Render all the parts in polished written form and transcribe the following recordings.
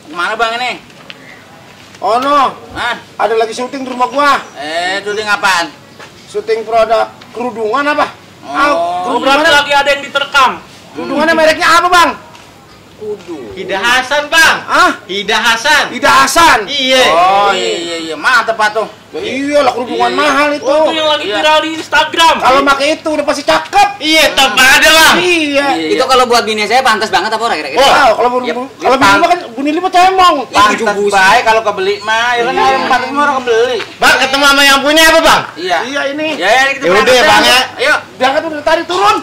Kemana bang ini? Oh no, Hah? ada lagi syuting di rumah gua. Syuting apaan? Syuting produk kerudungan apa? Berarti lagi ada yang diterkam. Kerudungannya mereknya apa bang? Kudu. Hida Hasan bang. Ah? Hida Hasan. Ida Hasan. Iya. Oh iya, mantep pak tuh. Ya iyalah kerudungan Iya. mahal itu. Oh, itu yang lagi Iya. viral di Instagram. Kalau pakai itu udah pasti cakep. Iya, top ada bang. Iya. Itu kalau buat bini saya pantas banget apa kira-kira? Oh, kalau Iya, kalau iya, bini kan bunyi lima cemong. Pantas baik kalau kebeli mah. Ya kan orang pantas mah orang kebeli. Bang, ketemu sama yang punya apa bang? Iya. Iya ini. Ya kita Ya udah, berangkat Bang, dah. ya. Ayo. Berangkat udah tarik turun.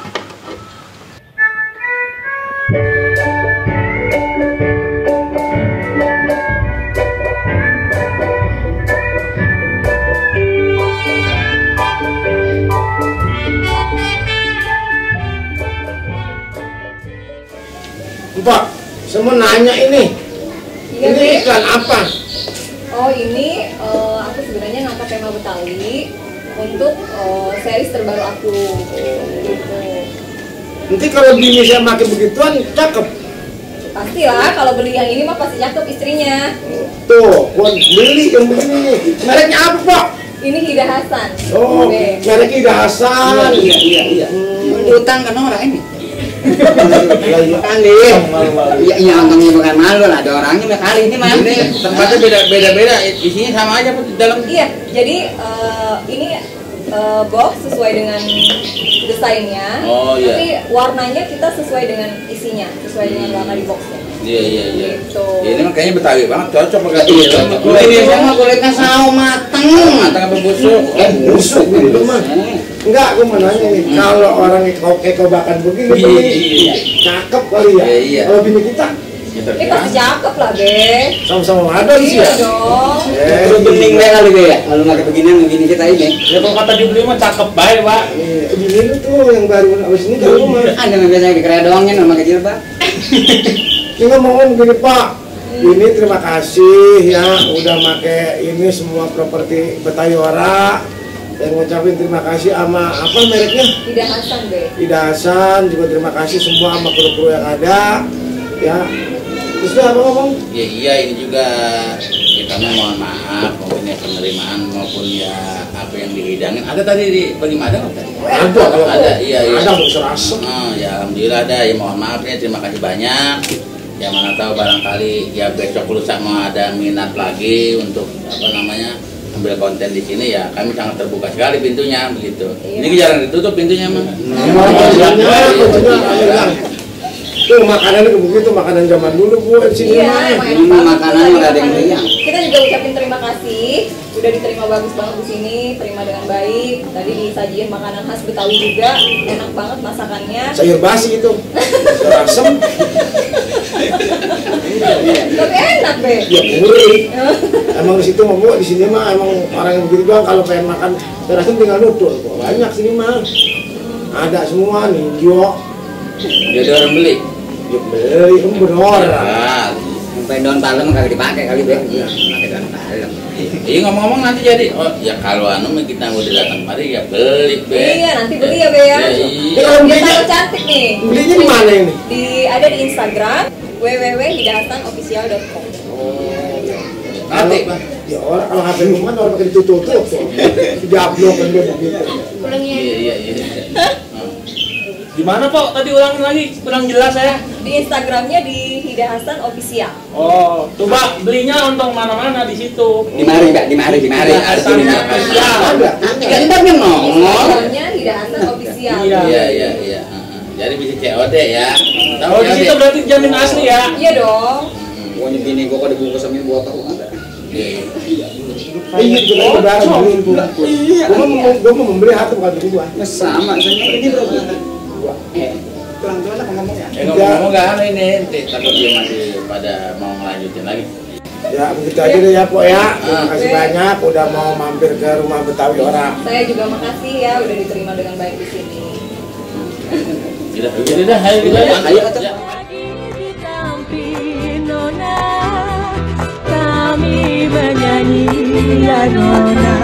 Pak, semua nanya ini. Iya, Ini Be. iklan apa? Oh ini aku sebenarnya ngangkat tema Betawi untuk series terbaru aku gitu. Nanti kalau bini saya pakai begituan cakep. Pastilah kalau beli yang ini mah pasti cakep istrinya. Tuh, gua beli yang begini. Mereknya apa, Pak? Ini Hida Hasan. Oh, Be. mereknya Ida Hasan. Iya. Utang kan orang ini. Lah iya. Kan deh. Iya, untungnya bukan malu lah. Ada orangnya kali ini mah. Ini tempatnya beda-beda. Isinya sama aja di dalam. Iya, jadi ini box sesuai dengan desainnya. Oh, iya. Tapi warnanya kita sesuai dengan isinya, sesuai dengan warna di boxnya. Iya. Gitu. Ya, ini mah kayaknya Betawi banget, cocok pakai Iya, itu. ini sama kulitnya sawo mateng. Matang apa busuk? Busuk gitu mah. Enggak, gua mau nanya nih, kalau orang kayak kobakan begini, Iya. cakep kali ya. Iya. Kalau bini kita Ini pasti cakep lah, Be. sama-sama ada sih Iya ya. dong. Itu bening deh kali deh ya. Kalau pakai beginian begini kita ini. Ya kalau kata dibeli mah cakep baik, Pak. Bini lu tuh yang baru abis ini ke rumah. Ada yang biasanya dikeredongin sama kecil, Pak. Ini ngomongin gini Pak, ini terima kasih ya udah make ini semua properti Betayora. Dan ngucapin terima kasih sama apa mereknya? Hida Hasan, Be. Ida Hasan, juga terima kasih semua sama kru-kru yang ada ya. Terus lu apa ngomong? Ya iya, ini juga kita mohon maaf maupun ya penerimaan maupun ya apa yang dihidangin. Ada tadi di bagi Madang apa tadi? Ada kalau Ada, iya. Ada mau serasa. Ya alhamdulillah ada. Ya mohon maaf ya, terima kasih banyak. Ya mana tahu barangkali ya besok lusa mau ada minat lagi untuk apa namanya ambil konten di sini, ya kami sangat terbuka sekali pintunya begitu. Iya. Ini jarang ditutup pintunya mah. Tuh makanannya begitu, makanan zaman dulu Bu di sini. Iya, mah. emang Ini enak banget. makanan Kita nggak ada yang juga- beliang. Kita juga ucapin terima kasih, udah diterima bagus banget di sini, terima dengan baik. Tadi disajiin makanan khas Betawi juga, enak banget masakannya. Sayur basi itu. Serasem. Tapi enak, Be. Ya gurih. Emang di situ mah Bu, di sini mah emang orang yang begitu doang kalau pengen makan serasem tinggal nudul. Banyak sini mah. Ada semua nih, Jo. Jadi orang beli. Ya beli kan bener. Ya, Sampai daun palem kagak dipakai kali deh. Pakai daun palem. iya ngomong-ngomong nanti jadi. Oh ya kalau anu mah kita udah datang kemari ya beli Be. Iya, nanti beli ya, Be ya. Iya. Ya, kalau Dia belinya, selalu cantik nih. belinya di mana ini? Ada di Instagram www.hidahasanofficial.com. Nanti Bang. Ya orang kalau HP rumah orang pakai ditutup tuh. Diupload kan dia begitu. Iya. Di mana, Pak? Tadi ulangin lagi, kurang jelas saya. Di Instagramnya di Hida Hasan Official. Oh, coba belinya untuk mana-mana di situ. Di mari, Mbak, di mari. Ada sini, Mbak. Ada. Kan tadi ngomong. Instagramnya Hida Hasan Official. Iya. Iya. Jadi bisa COD ya. Oh, di situ berarti jamin asli ya. Iya dong. Pokoknya bini gua kok dibungkus sama botol ada. Iya, juga lebaran beli Bu. Gua mau membeli satu bukan beli dua. Sama, saya ini berapa? Dua. Pelan-pelan lah ngomongnya. Ngomong-ngomong nggak anu ini, takut dia masih pada mau ngelanjutin lagi. Ya begitu aja deh ya Pok ya. Terima kasih banyak udah mau mampir ke rumah Betawi orang. Saya juga makasih ya udah diterima dengan baik di sini. Udah, ayo kita ya. Ayo, Ya. Kami menyanyi ya nona.